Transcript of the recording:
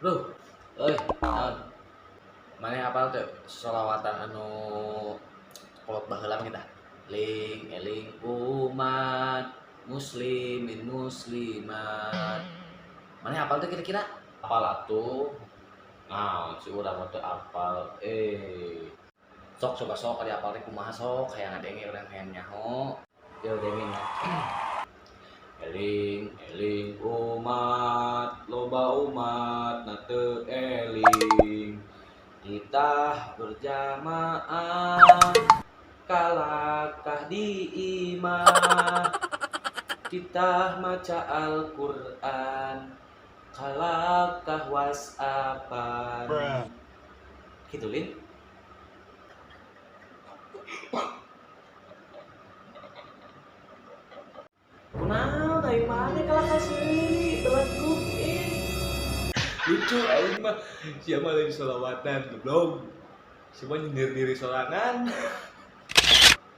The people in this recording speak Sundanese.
Bro, euy, naon? Maneh apal teu sholawatan anu kolot baheula mah kita? Ling eling umat muslimin muslimat. Maneh apal teu kira-kira? Apal atuh. Naon si urang mah teu apal. Sok coba sok ari apal teh kumaha sok hayang ngadenge urang hayang nyaho. Yo denge nya. Eling eling umat, loba umat na teu eling. Kita berjamaah kalakah di imah. Kita maca Al-Qur'an kalakah WhatsAppan. Gitu Lin. Kunaon aing maneh kalakah seuri telekuk ih. Lucu aing mah, sia mah lain sholawatan goblok. Sia mah nyindir diri sorangan.